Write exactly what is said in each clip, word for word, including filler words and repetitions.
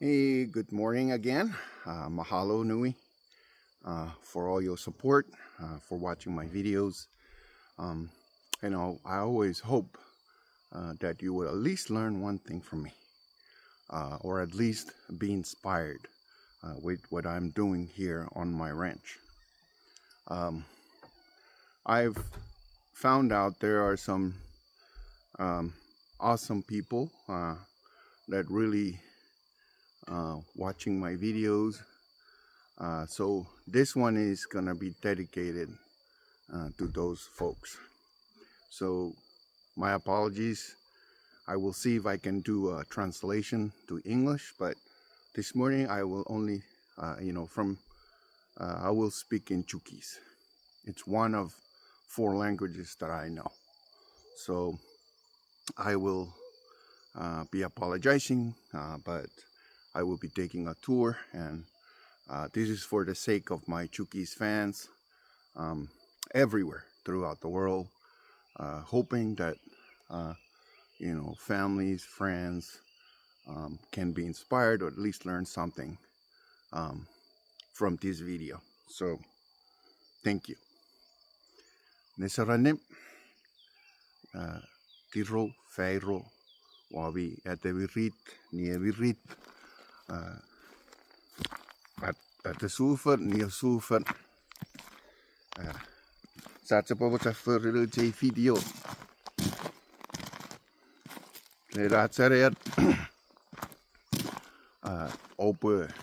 Hey, good morning again. Uh, mahalo nui, uh, for all your support, uh, for watching my videos. Um, you know, I always hope, uh, that you will at least learn one thing from me, uh, or at least be inspired, uh, with what I'm doing here on my ranch. Um, I've found out there are some, um, awesome people, uh, that really, uh, watching my videos. Uh, so this one is gonna be dedicated, uh, to those folks. So my apologies. I will see if I can do a translation to English, but this morning I will only, uh, you know, from, uh, I will speak in Chuukese. It's one of four languages that I know. So I will, uh, be apologizing, uh, but I will be taking a tour, and, uh, this is for the sake of my Chuukese fans, um, everywhere throughout the world, uh, hoping that, uh, you know, families, friends, um, can be inspired or at least learn something, um, from this video. So, thank you. Nesoranim, uh, tiro, fairo, wawi, atemirit, niemirit, uh, at-, atesufan, nieosufan. Uh, sa chopo mocha fori nouch ei video. Ren ach anean, uh, oupwe,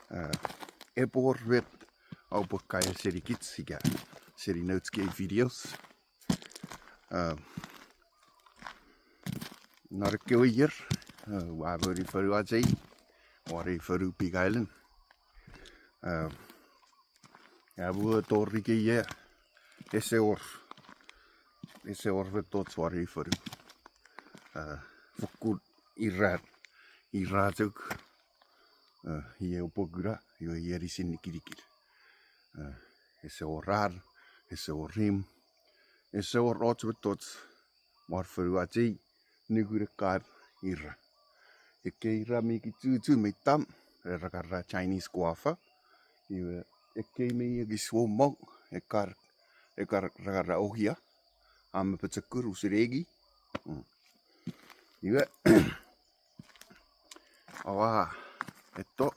uh, epwe wor met oupwe kaeo seni kich ika seni nouch kei videos. Uh, non ekkewe ier, uh, ua moni fonuach ei, won ei fonu Big Island. Uh, Amu tori kei ier, ese wor, ese wor mettoch won ei fonu. Uh, fokkun ira, ira chok, uh, ie upwe kuna, iwe iei inisin nikinikir. Uh, ese wor ar, ese wor imw, ese wor och mettoch won fonuach ei, nukun ekkan ira. Ekkei ira mi kichuchu me tam, re kan era Chinese guava. Iwe ekkei mi ekis wommong, ekkar, ekkar ra kan era ohia. A mi pochokun usun eki. Mm. Iwe, aua etto,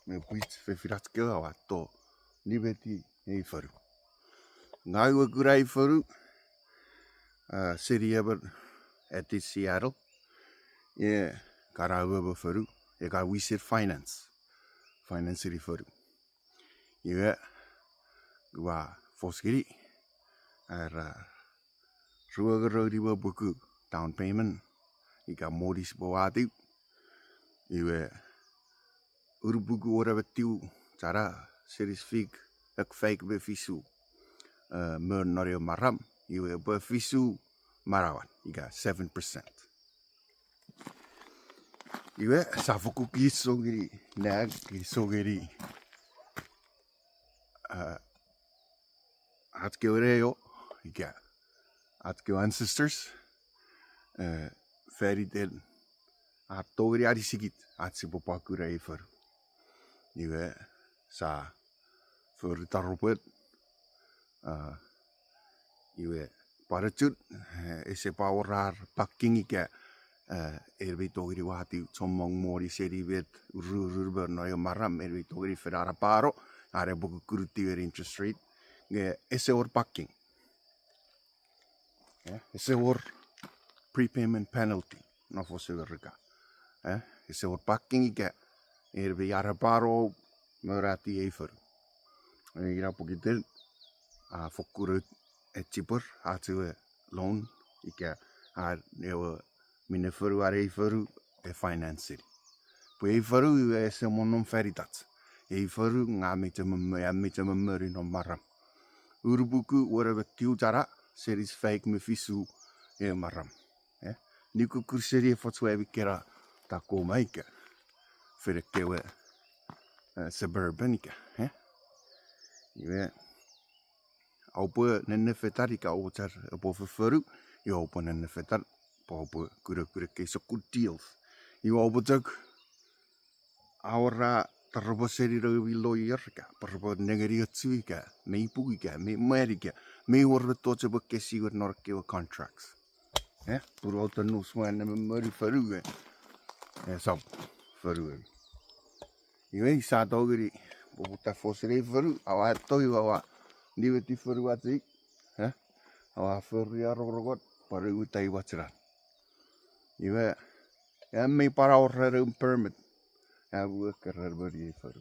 me pwich fefinach kewe aua etto nimeti ei fonu. Ngang ua kuna ei fonu, uh, seni emon at Seattle. E kan amomo fonu, e kan wisen finance. Finance seni fonu. Iwe, ua fos ngeni, era, ruengerou nimepuku down payment, ika moni sipwe watiw. Iwe, unupuku wone me tiu chana, senis fik, ek faik me fisu, uh, moni non ewe maram, iwe epwe fisu manauan, ika seven percent. Iwe, sa fokkun kinisou ngeni, nang, kinisou ngeni, uh, ach kewe neo, ika, ach kewe ancestors, uh, faniten, ar tongeni anisikich, ach sipwe pwan kuna ei fonu. Iwe, sa, fori taropwen, uh, iwe, pwan ochun, eh, ese pwan wor ar parking ika, eh, en mi tongeni watiw chommong moni seni met ururun moni non ewe maram, en mi tongeni fen anapano, are epwe kukkun tiwen interest rate, nge ese wor parking. Eh, ese wor prepayment penalty, non fosun Merika. Eh, ese wor parking ika, en mi anapano, moni ati ei fonu. Eh, ina pokiten, a fokkun echipwer, ach ewe loan, ika, a ewe minne fonu are ei fonu, e finance seni. Pwe ei fonu iwe ese mo nom fanitach. Ei fonu nge a mi chemem-, a mi chememeni non maram. Unupuku wone me tiu chana, senis faik me fisu, e maram. Eh? Ni kukkun seni efoch we mi kena Tacoma ika. Fen ekkewe, eh, suburban ika. Eh? Iwe, aupwe nennefetan ika auchar epwe fofonu, iwe aupwe nennefetan, pwe aupwe kunokun ekkei sokkun deals. Iwe aupwe chok, awora taropwe seni noumi lawyer ika, pwe repwe nengeni ochu ika, mei pung ika, mei mwan ika, mei wor mettoch epwe kesiwin non ekkewe contracts. Eh, pun outen nus mwan ne memoni fonu e, eh, sap fonu e. Iwe, sia tongeni, poputa fosun ei fonu, aua to iwe aua niweti fonu achei, eh, aua fori a rongorongot, pwan uta iwa chena. Iwe, a mei pwan awora ewe permit. A ue keran moni ei fonu.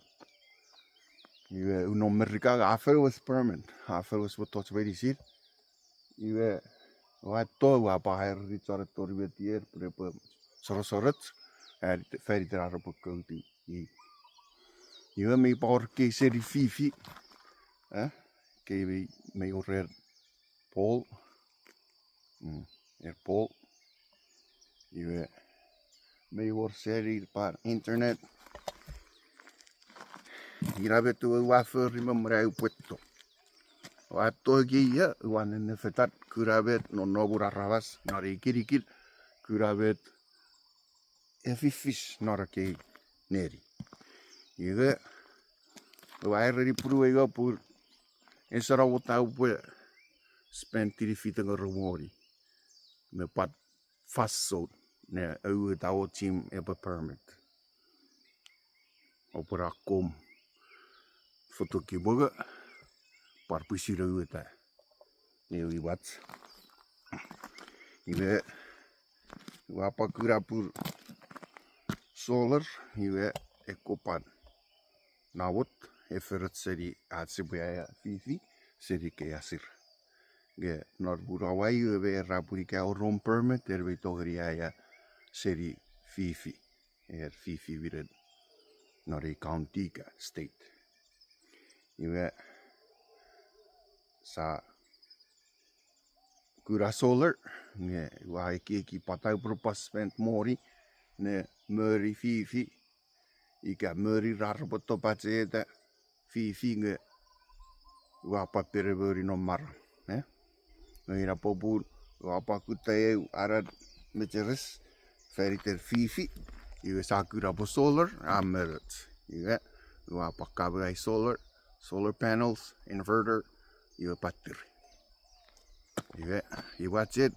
Iwe, unom Merika, a fen wes permit, a fen wes mettoch meinisin. Iwe, ua to, ua pwan airi chon tori metier, pun epwe sorosorot, a, faniten ar repwe kouti. I-, iwe, mei pwan wor ekkei seni fifi. Eh, ekkei mei, mei wor er pole. Mm, er pole. Iwe, mei wor seni pwan internet. Ina met ua fori me mwen ai upwe to. Ua to ekkei ia, ua nennefetan, kuna met non nomun aramas, non ei kinikin, kuna met e fifis non ekkei neni. Iwe, ua ereni punuei we pun, ese namot upwe spend tini fite ngerou moni. Me pwan fansoun ne aueta ewe gym epwe permit. Oupwe akkom fotoki mongo, pwan pwisin aueta ewe imwach. Iwe, ua pwan kuna pun solar, iwe, ekkoch pwan namot, e foroch seni ach sipwe aea fifi seni ekkei asir. Nge non pun awai iwe me era pun ika wor om permit, en mei tongeni aea seni fifi. Er fifi minen non ei county ika state. Iwe, sia kuna solar, nge ua ekieki pwata upwe pwan spend moni ne moni fifi, ika moni ra repwe topacheta fifi nge ua pwan pere moni non maram, eh? Nge ina popun, ua pwan kutta eu anan mecheres, faniten fifi, iwe sia kuna pwe solar, a menoch. Iwe, ua pwan kamo ai solar, solar panels, inverter, iwe battery. Iwe, iwa chen,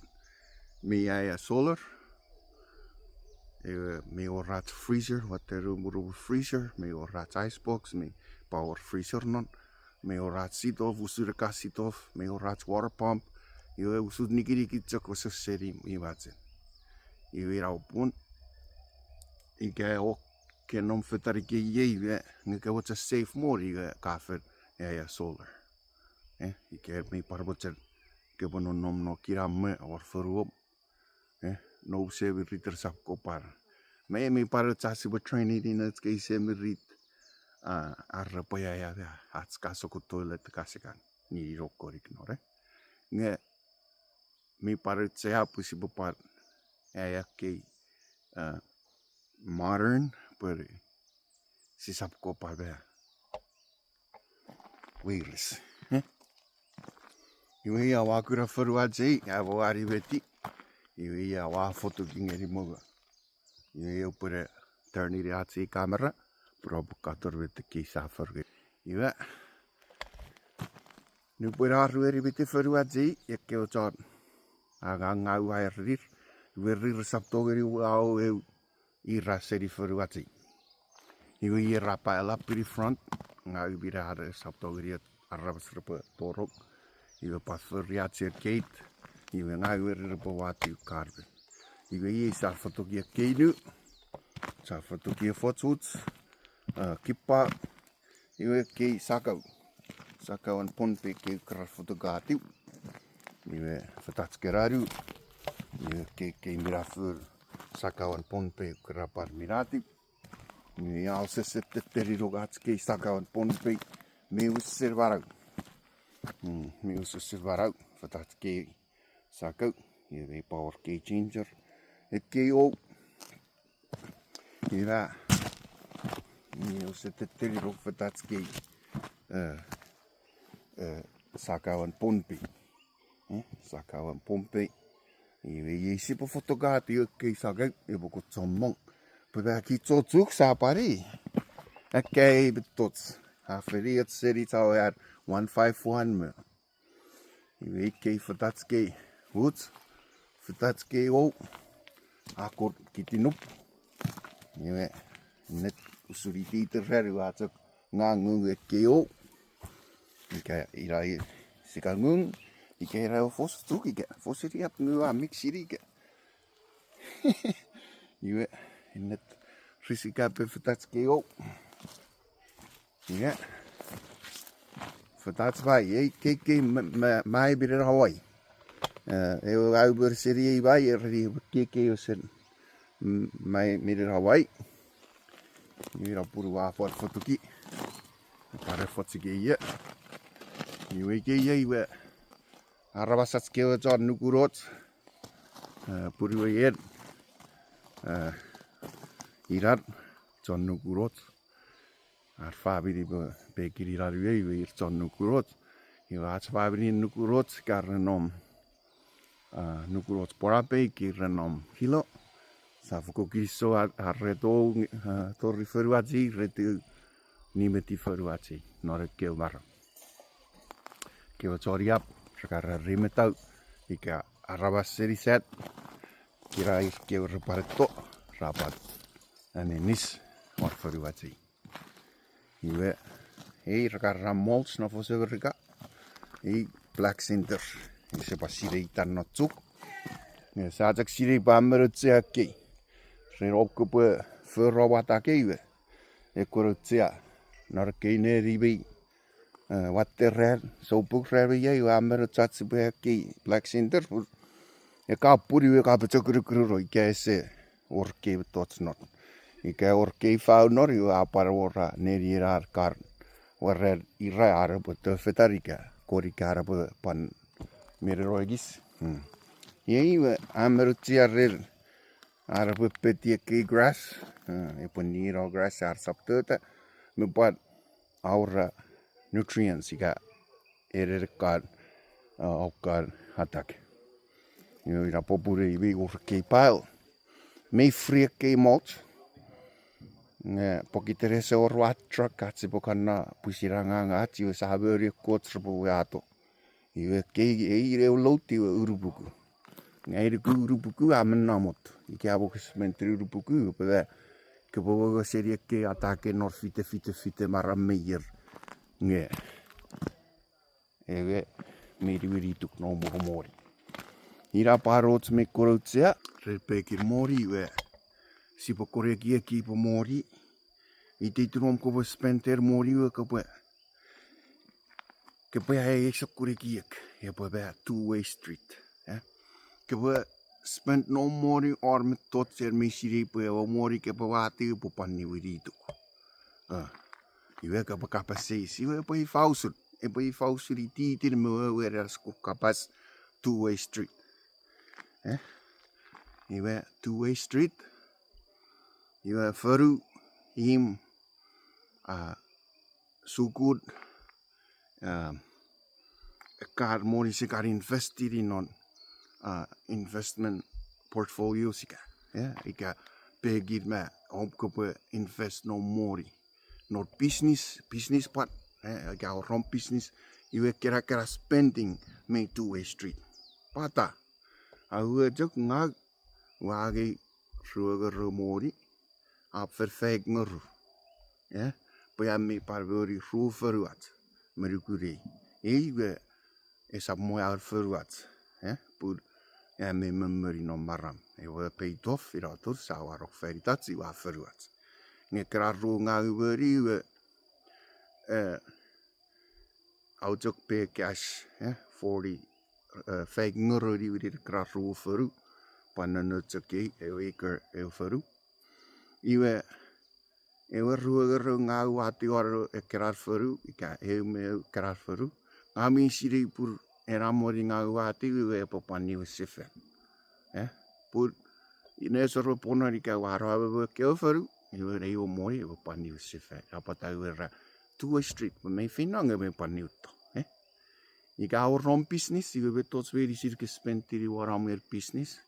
mi aea solar. Iwe, mi wor ach freezer, watte rumu rumu freezer, mi wor ach ice box, mi pwan wor freezer non. Mi wor ach sitof, usun ekka sitof, mi wor ach water pump. Iwe, usun nikinikin chok wesewesen iwa chen. Iwe, ina popun, ika wok ke nom fetan ikei iei, iwe, nge ke mochen save moni, iwe, ka fen aea solar. Eh, ika mi pwan mochen, ke pwan nonnom non kinamwe, wor foruom. Eh, no semirit resap kopar. Me mi pwan och ach sipwe training ach kei semirit. Ah, ar repwe aea, ach ka sokkun toilet ka sekan. Ni iro konik nore. Nge, mi pwan och sia pwe sipwe pwan aea kei, ah, modern, pwe sisap kopar bea. Weires. Eh? Iwe ia ua kuna fonuach ei, a pwan ani meti. Iwe ia ua fotoki ngeni mongo. Iwe ia upwene turn ini ach ei camera, pwe epwe katon met ekkei sia fori. Iwe, nupwen a rueni mete fonuach ei, ekkewe chon angang ngau a erenir, iwe rir resap tongeni uwau eu ira seni fonuach ei. Iwe ia ra pile up in front, ngau mi na resap tongeni aramas repwe tonong. Iwe pwan fori ach ei gate, iwe ngau rir repwe watiw garden. Iwe ia sia fotoki ekkei nu, sia fotoki efoch uch, ah, kippa, iwe ekkei sakau. Sakauan Pohnpei kei kera fotokatiw. Iwe fetach kena nu. Iwe ekkei, ekkei minafon sakauan Pohnpei kera pwan minatiw. Iwe ia use sese tetteninong ach kei sakauan Pohnpei. Mi use manau. Mm, mi use sese manau. Fetach kei sakau. Iwe mi pwan wor kei changer. Ekkei ou. Ina, mi use tetteninong fetach kei, eh, eh, sakauan Pohnpei. Eh, sakauan Pohnpei. Iwe iei sipwe fotokatiw ekkei sakau, epwe kon chommong. Pwe paki chochuk sapari. Ekkei mettoch a fenioch seni chauean one five one me. Iwe ikkei fetach kei uch, fetach kei ou, a kon kitinup. Iwe, ennet usun iteiten ran iwe a chok ngang ngung ekkei ou. Ika ina i sika ngung, ika ina fos tuk ika fos iriap ngu a mix iri ika. Iwe, ennet risika pe fetach kei ou. Iwe, fetach bai, ei kei kei mai minen Hawaii. Ewe aumer seni ei bai, ereni kei kei osen mai minen Hawaii. Iwe ina pun ua fot fotuki. Pare fochike ie. Iwe kei ie iwe aramasach kewe chon nukunoch, punuei en, inan, chon nukunoch. Ar famini me pekin inan we iwe ir chon nukunoch. Iwe ach famini nukunoch ka ren om nukunoch Pohnpei, kei ren om Hilo. Sa fokkun kinisou ar re tou tori fonuach ei, re tou nimeti fonuach ei non ekkewe maram. Kewe chon iap, re ka ra rimetau ika aramas seni sat, kira ir kewe re pwan etto, ra pwan aninis won fonuach ei. Iwe, ei re ka ra mulch non fosun Merika, ei black center, ese pwan sinei itan non Chuuk. Nge sa chok sinei pwe a men auchea kei. Ren om kopwe fori om atake iwe, ekkoch auchea non ekkei neni mei watte ran, soupuk ran me iei iwe a men auchea sipwe ekkei black center pun eka pun iwe ka pochokunukununo ika ese wor ekkei mettoch non. Ika wor ekkei fau non iwe a pwan wor a nenien ar kar weren ira ar epwe tofetan ika kon ika ar epwe pwan meneno ekis. Iei iwe a men auchea ren ar epwe peti ekkei grass, epwe nino grass ar sap tota, me pwan awora nutrients ika enenekkan, okkan atak. Ina popun ei mei wor ekkei pile, mei free ekkei mulch. Nge pokiten ese wor ua truck ach sipwe kan no pwisin angang ach iwe sa moni ekkoch repwe wato. Iwe kei ei ew load iwe unupuku. Nge ai nuku unupuku a men namot. Ika a pwe ke spend unupuku iwe pwe kopwe mongo seni ekkei atake non fite fite fite maram me ier. Nge ewe mei niwinituk non moni. Ina pwan och mei kon auchea ren pekin moni iwe sipwe kon ekieki pwe moni, iteiten om kopwe spend en moni iwe kopwe, kopwe aea ei sokkun ekiek, epwe pwe two-way street. Kopwe spend noum moni won mettoch en mei sinei pwe ewe moni kopwe watiw epwe pwan niwinituk. Iwe kopwe kapas eis, iwe epwe ifa usun, epwe ifa usun ititin me wewen ar sokkun kapas two-way street. Iwe two-way street, iwe fonu, imw, a, sukun, ekkan moni sia kan invest-ini non investment portfolio sia kan, ika pekin me om kopwe invest noum moni non business, business pwan, ika wor om business, iwe ekkena ekkena spending mei two-way street. Pwata? A, ua chok ngang ua angei ruengerou moni, a fen faik ngerou. Pwe a mei pwan moni ru fonuach me nukunei. Ei we esap mo a fonuach, pun a mei memoni non maram. Ewe peitof ina atun sa warok fanitach iwe a fonuach. Nge ekkena ru ngang moni iwe, a chok pay cash, forty, faik ngerou niwinin ekkena ru fonu, pwan nonno chok ei ewe acre ewe fonu. Iwe ewe ruengerou ngang ua tiwano ekkena fonu ika eu me eu ekkena fonu, ngang mi sinei pun ena moni ngang ua tiw iwe epwe pwan niwin sefan. Pun ina ese wor pwonon ika ua no amomo ekkewe fonu, iwe nei ewe moni epwe pwan niwin sefan. A pwata iwe ra two-way street, pwe mei feino nge mei pwan niwinto. Ika wor om business, iwe mettoch meinisin ke spend-ini won om business,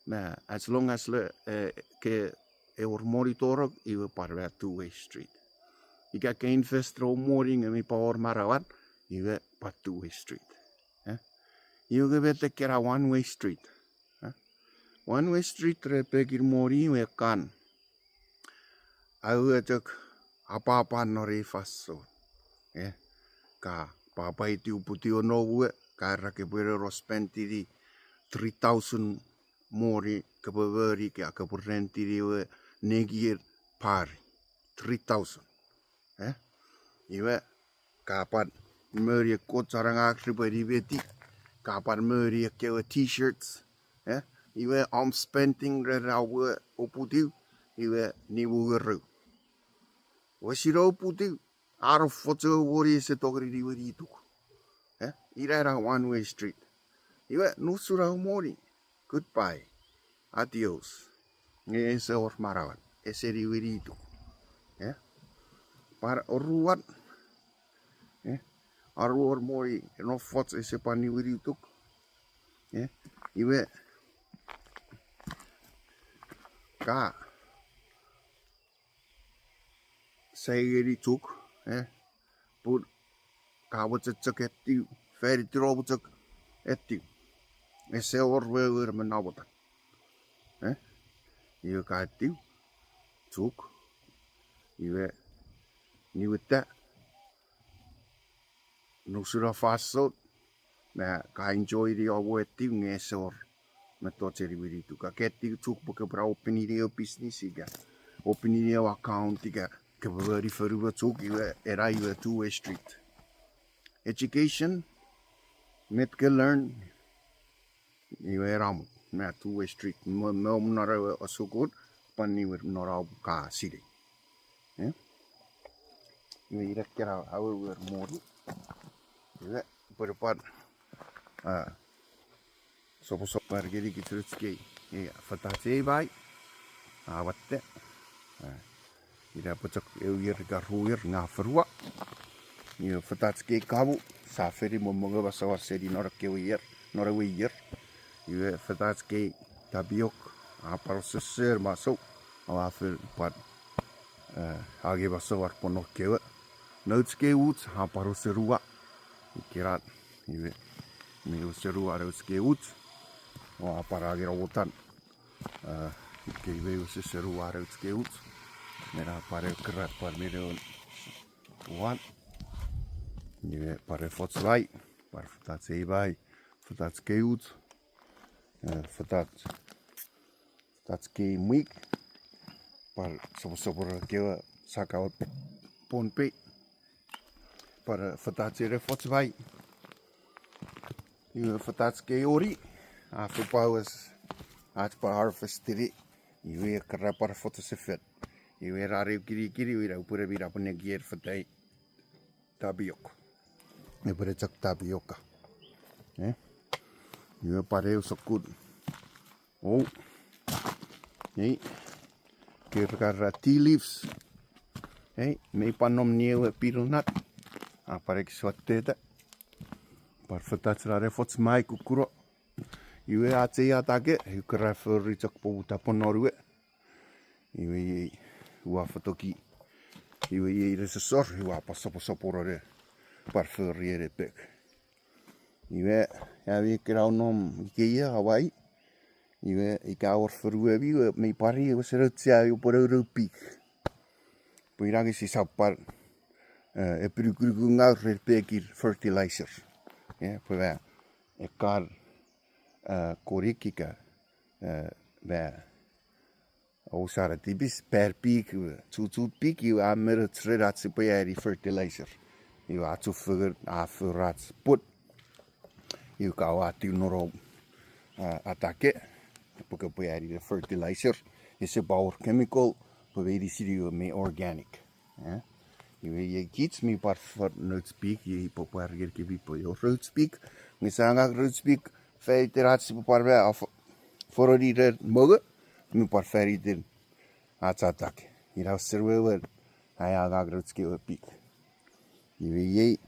me as long as le, ke ewor moni torok iwe pwan we two-way street. ika ke invest ren moni nge mi pwan wor manauan, iwe pwan two way street. Eh? Iwe nge met ekkena one way street. Eh? One way street ren pekin moni iwe kan. Aue chok apapa non ei fansoun. Eh? Ka pwapwaiti uputiw non we, ka era kopwe no spendini three thousand moni, kopwe moni, ka kopwe rentini ewe nekier pari. Three thousand. Eh? Iwe, ka pwan moni ekkoch anangak repwe nimeti, ka pwan moni ekkewe t-shirts. Eh? Iwe, om spending ren aue uputiw, iwe nimu ngerou. Wesino uputiw, a no fochowo moni ese tongeni niwinituk. Eh? Ina ena one way street. Iwe, nusun aue moni. Goodbye. Adios. Nge ese wor manauan. Ese niwinituk. Eh? Pwan oruan. Eh? Aruor moni, no foch ese pwan niwinituk. Eh? Iwe, ka sai ngeni Chuuk, eh, pun ka mochen chok etiw, fan iten om chok etiw. Ese wor wewen me namotan. Eh? Iwe ka etiw, Chuuk, iwe, niwinta, nusun ewe fansoun, me ka enjoy-ni om we etiw nge ese wor mettoch eni niwinituk. Ka ke etiw Chuuk pwe kopwe open-ini ewe business ika open-ini ewe account ika kopwe moni fonu me Chuuk, iwe ena iwe two way street. Education, met ke learn, iwe ena mwo, me two way street, me, me om non ewe osukun, pwan niwin non om ka sinei. Eh? Iwe ina ekkena awewe moni. Iwe, pwe pwan, ah, soposopar ngeni kich rech kei. Ia, fetach ei bai. A watte. Ah, ina pwe chok ew ier ika ru ier nga forua. Iwe fetach kei kamu, sa fori mo mongo masoua seni non ekkewe ier, non ewe ier. Iwe fetach kei tapiok, a pwan osesor masou, a fen pwan, eh, angei masou ar pwan no kewe. Nouch kei uch, a pwan oserua. Ikenan, iwe, mi oserua nouch kei uch. O a pwan angei nowotan. Eh, kei me oserua nouch kei uch. Mena pwan ew kera pwan minen uan. Iwe pwan efoch bai, pwan fetach ei bai, fetach kei uch. Eh, fetach, fetach kei mwik, pwan soposopor kewe sakawe Pohnpei, pwan fetach ere efoch bai. Iwe fetach kei oni, a fen pwan wes, ach pwan harvest-ini, iwe kera pwan efoch sefan. Iwe ena ew kinikini, iwe ina upwene mi napwene kier fetai tapiok. Epwene chok tapioka. Eh? Iwe pwan ew sokkun. O. Ei. Kei ra kan era tea leaves. Ei, mei pwan nom nie ewe betel nut. A pwan ekis watteta. Pwan fetach ren efoch mai kukkuro. Iwe ach ei atake, iwe kera fori chok poputa pwan non we. Iwe iei, ua fotoki. Iwe iei nesosor, iwe a pwan soposopono ne pwan fori ene pek. Iwe, ami ekkena nom ikeia Hawaii. Iwe ika wor fonuemi, iwe mei pwan ri, iwe senochia, iwe pwan nounou pik. Pwe ina nge sisap pwan, eh, epinukunuku ngaw ren pekin fertilizer. Eh, pwe ma, ekkan, eh, konik ika, eh, ma, ousana tipis, pad pik, iwe, chuchut pik, iwe a men och ren ach sipwe ani fertilizer. Iwe a chufengen, a for ach pwun. Iwe ka watiw non om, ah, atake, pwe kopwe ani fertilizer, ese pwan wor chemical, pwe meinisin iwe mei organic. Eh? Iwe iei kich mi pwan for nouch pik, iei pwe pwan rikiriki mi pwe wor nouch pik, nge sa angang nouch pik, fan iten ach sipwe pwan ma, ah, fo-, foroni ren mongo, mi pwan fan iten ach atake. Ina usun wewen, ai angang nouch kewe pik. Iwe iei,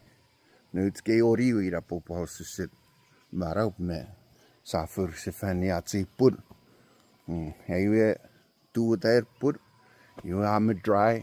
nouch kei oni iwe ina pwe pwan ususen manau me sa for sefani ach ei pwun. Mm, iwe tuwuta ei pwun, iwe a men dry,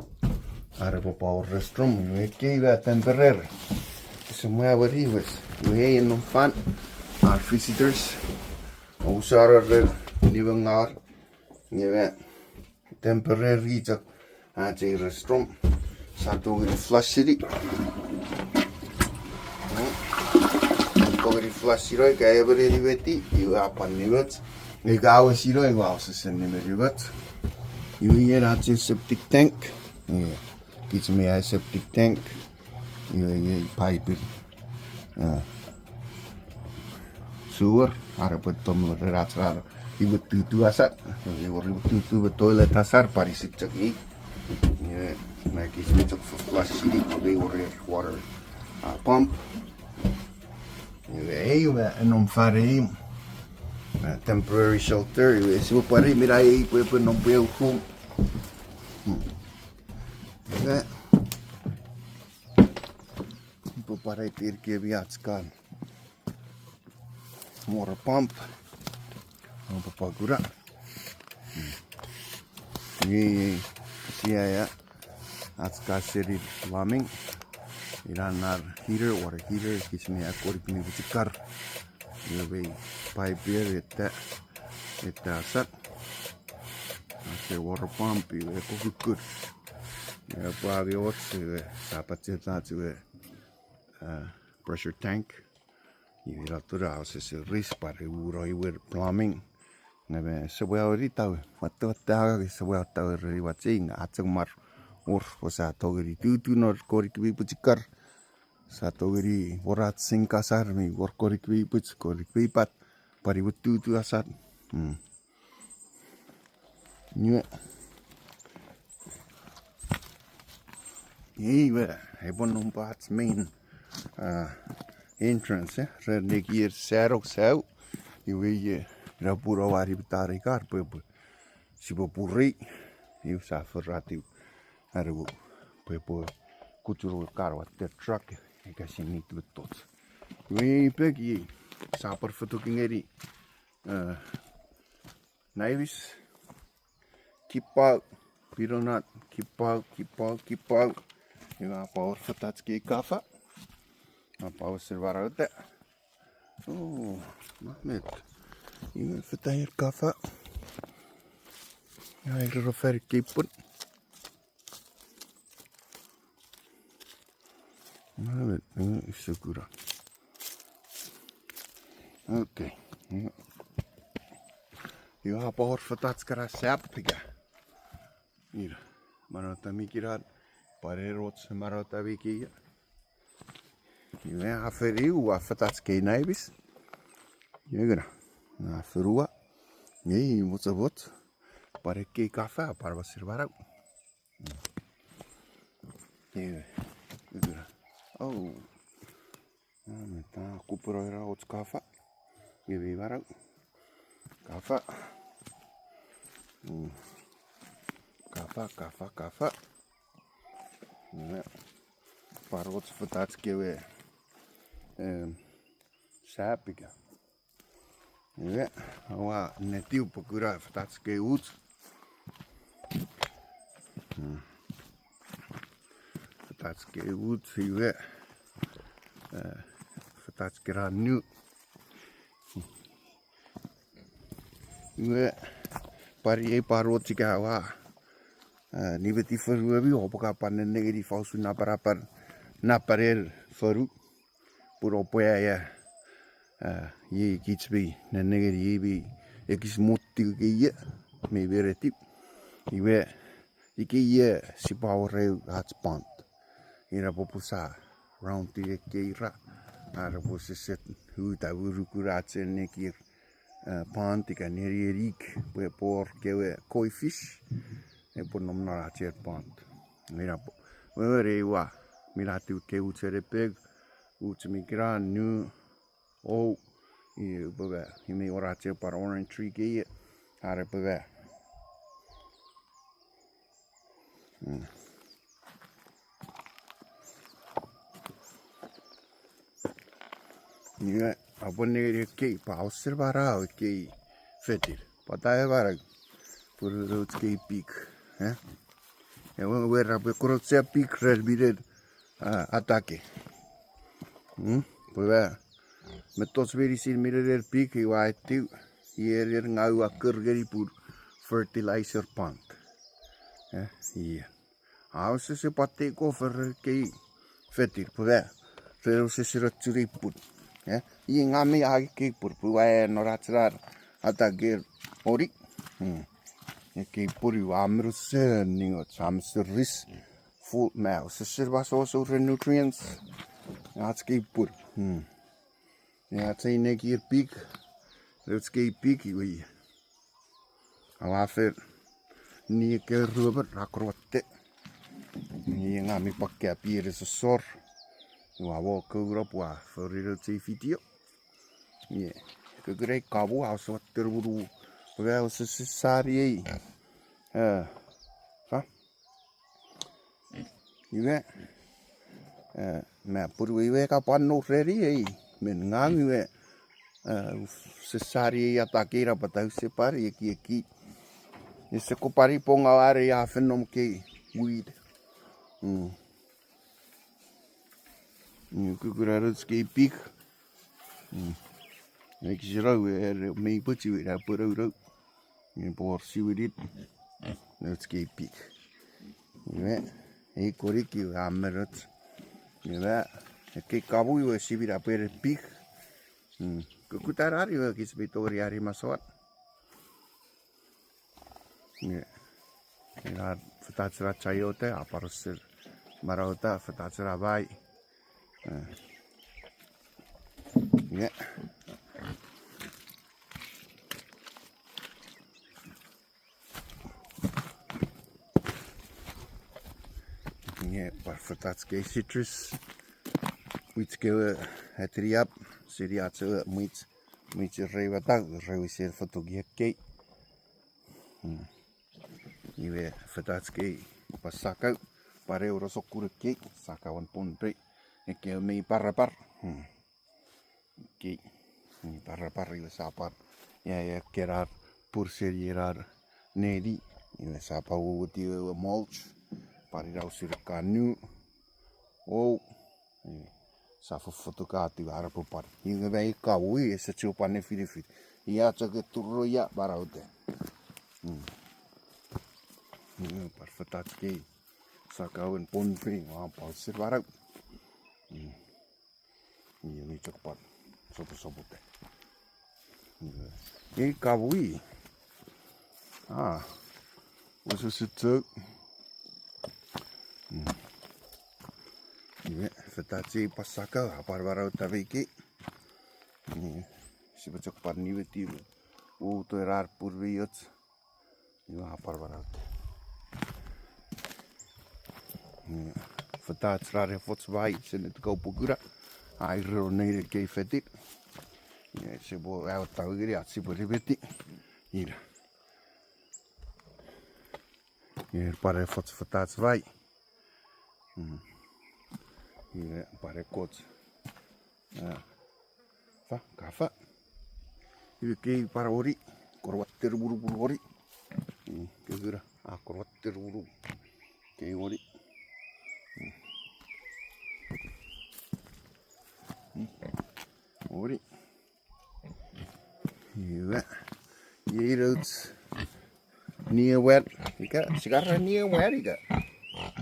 Are pwe power restroom, iwe ekkei iwe temporary. Semwe awe riwes. Iwe ei nom fan, ar visitors. Ousar rer niwe ngar. Nge temporary chok ach ei restroom. Sa tongeni flush-ini. Tongeni flush-ino ika emon eni meti, iwe a pwan nimoch. Ika a wesino, iwe a wesesen nime nimoch. Iwe iei ach ei septic tank. Iwe, kich mi ai septic tank. Iwe iei pipin. Sewer, are pwe tom ren ach ra iwe tutu asar. Iwe iwe tutu me toilet asar, pwan isip chok i. Iwe, me kich mi chok flush-ini, iwe iwe water pump. Iwe ei we nom fan ei, temporary shelter, iwe sipwe pwan mi na ei pwe epwe nom pwe eu room. Iwe, pwe pwan ai tir kemi ach kan water pump. Pwe pwan kuna. Iei, sia ia, ach ka seni plumbing. Ina nar heater, water heater, kich mi akkonik mi pwichikar. Iwe mei pipe er ita, ita asan. Ake water pump, iwe kokukkur. Iwe pwagi och, iwe sapachetach, iwe, uh, pressure tank. Iwe ina tuna ause se ris pare uro iwe plumbing. Nge me sepwe auri tawe, watte watte aga ke sepwe auri tawe reni watsing, a chok mar wor, pwe sa tongeni tutu non konik mi pwichikar. Sa tongeni wor ach sink asan mi wor konik mi pwich, konik mi pat, pwan iwe tutu asan. Hmm. Iwe. Iwe, epwe nom pach main, uh, entrance, eh, ren nekier sarok sau. Iwe, iwe, ina pun oua ni pwetari kar, pwe, pwe, sipwe purei, iwe sa foratiw. Are pwe, pwe, pwe, kuchuru kar watte truck, ika sinit mettoch. Iwe, peki, sa pwan fotoki ngeni, uh, Naiwis, kipau, pidonat, kipau, kipau, kipau. Iwe a pwal wor fetach kei kafa. A pwal wesen manauta. Oh, mamet. Iwe fetair kafa. Iwe iro fan kei pun. Mamet, eh, isukura. Okay. Iwe a pwal wor fetach kana sap ika. Ira. Manauta mi kiran. Pwan ena och manauta mi kei. Iwe a feri ua fetach kei naiwis. Iwe kana. A ferua. Iwe mochomoch. Pwan ekkei kafa, pwan wesen manau. Iwe, iwe. Oh. Ah, meta kupero era och kafa. Iwe manau. Kafa. Mm. Kafa, kafa, kafa. Iwe. Pwan och fetach kewe, em, sap ika. Iwe, oua netiw pwe kuna fetach kei uch. Hmm. Fetach kei uch, iwe, eh, fetach kei ranu. Iwe, pwan ei pwan och ika oua, eh, nimeti foruemi, oupwe kan pwan nennengeni ifa usun napanapan, napanen fonu. Pun oupwe aea, ah, iei kich mi nennengeni iei mi ekis mottiw ika ie, mi meretiw. Iwe, ika ie sipwe wor eu ach pond. Ina popun sa round ekkei ra, are pwe sise uta urukun ach nekier, ah, pond ika nenienik, pwe epwe wor kewe koi fish, epwe nom non ach pond. Ina po, wewen ei ua, mi natiw kei uch ere pek, uch mi kiran nu, ou, i upwe ba, i mi wor ach pwan orange tree kei, are pwe ba. Hmm. Iwe, aupwe nengeni ekkei, pwe auser manau ekkei fetir. Pwata e manau, pwe nouch kei pik, eh? Ewe, ewe ra pwe koroche pik ren minen, ah, atake. Hmm? Pwe ba, mettoch meinisin minen er pik, iwe a etiw, iei ren ngau a kor ngeni pun fertilizer pond. Eh, iei. Ausese pwan take over ren ekkei fetir, pwe ba, ren ausese no churi pun. Eh, iei ngang mi angei ekkei pun, pwe ua non ach ran atake ori. Hmm. Ekkei pun iwe a menu sen ningoch, a mesen ris. Full ma, ausese ba soso ren nutrients. Ach kei pun. Hmm. Ach ei nekier pik, ren ach kei pik iwe. Aua fen, ni ekkewe ruemon ra korowatte. Ni nga mi pwan kapi ere sosor. Ua wo kouno pwe a fori nouch ei video. Ie, kukurei kamu, a usu watte munu. Pwe a usu sisari ei. Eh, fa? Iwe, eh, ma pun iwe ka pwan no reni ei, men ngang iwe, eh, sisari ei atake ina pwata use pwan ekieki. Ese ko pwan pwe nga are a fen nom kei weed. Mm. Nge kukuna nouch kei pik. Mm. Ekis ena we ere mei pwe chiwen a pwe nounou. Nge por siwinit. Nouch kei pik. Nge, ei konik iwe a menoch. Nge, ekkei kamu iwe siwin a pwe ere pik. Mm. Kukuta nani iwe kis mi tongeni ani masouan. Nge, ina fetach ena chayote, a pwan usun manauta, fetach ena mai. Eh. Nge. Nge, pwan fetach kei citrus. Mwich kewe atiriap, seni ach ewe mwich, mwich reiwatau, rewisin fotuki ekkei. Hmm. Iwe fetach kei, pwan sakau, pwan eu ro sokkun ekkei, sakauen Pohnpei, ekkewe mei parapar. Hmm. Kei, mei parapar iwe sia pwan, ia, ia, kerar, pur seni erar neni, iwe sia pwan wowoti ewe mulch, pwan ina usun kanu, ou, eh, sia fofotukati iwe ara pwe pwan. Iwe mei kamu, ese chok pwan nefinefin. Ia chok e turo ia manauta. Hmm. Iwe pwan fetach kei. Sakauen Pohnpei, a pwan usun manau. Hmm. Iwe mi chok pwan. Soposopote. Iwe. Ei kamu. Ah. Wesewesen chok. Hmm. Iwe, fetach ei pwan sakau, a pwan manauta mei kei. Iwe, sipwe chok pwan niweti iwe. Uto erar pur mei och. Iwe a pwan manauta. Iwe, fetach ena efoch mai, seni tika upwe kuna. A ireno nein ekkei fetin. Iwe, sipwe aotta ngeni ach sipwe nimeti. Ina. Iwe pwan efoch fetach mai. Mm. Iwe pwan ekkoch. Ah. Fa, kafa. Iwe kei pwan wori. Korwatter murumur wori. Mm, kei kuna. Ah, korwatter murumur. Kei wori. Mm. Mm. Wori. Iwe. Iei nouch. Niewar. Ika, sikara niewar ika.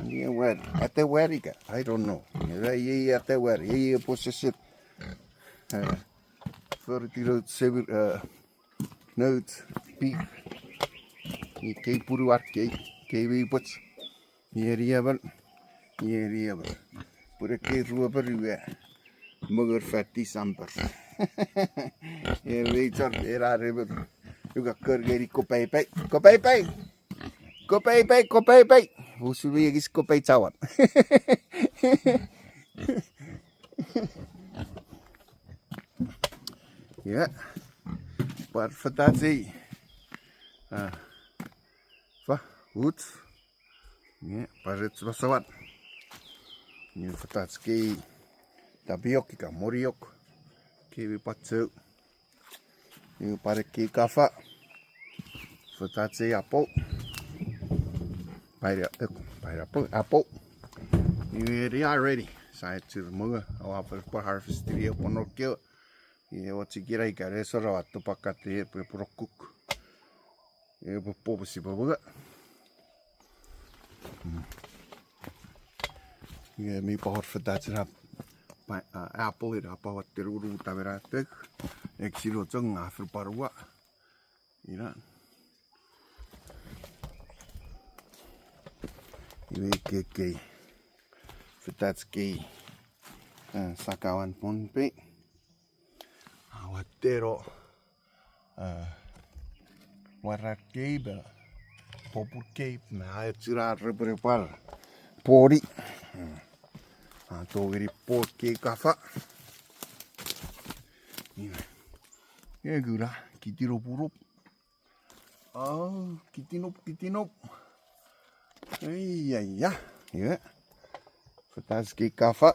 Niewar. Atewar ika. I don't know. Iwe, iei atewar. Iei, iei possessive. Eh, foriti nouch semir, eh, nouch pik. Ikei punuar kei. Kei mei pwech. Ieri emon, ieri emon. Pun ekkei ruemon iwe. Mongor fan December. Iwe chon ena emon. Iwe ka kor ngeni kopaipai. Kopaipai. Kopaipai, kopaipai. Usun mi ekis kopai chawan. Iwe. Pwan fetach ei. Ah. Fa, uch. Nge, pwan rech masouan. Nge fetach kei tapiok ika moriok. Kei mi pwan chou. Nge pwan ekkei kafa. Fetach ei apple. Pine-, eh, pineapple, apple. Iwe, they are ready. Sia chur mongo, aua pwan harvest-ini epwe nokio. Iwe, ochikira ika resor aua topakate epwe, epwe rokuk. Epwe popo sipwe mongo. Mm. Iwe mi pwan fetach ena pa-, ah, apple ina pwan watte ruru tamera tek. Ek sino chong nga fil parua. Ina. Iwe kei, kei. Fetach kei. Ah, sakawan Pohnpei. Aua tero, eh, warak keip, eh, popun keip, me a echira reperepar. Pori. Hmm. A tongeni pot kei kafa. Nge kuna, kitinop urup. Oh, kitinop, kitinop. Ei, ya, ya. Iwe. Fetach kei kafa.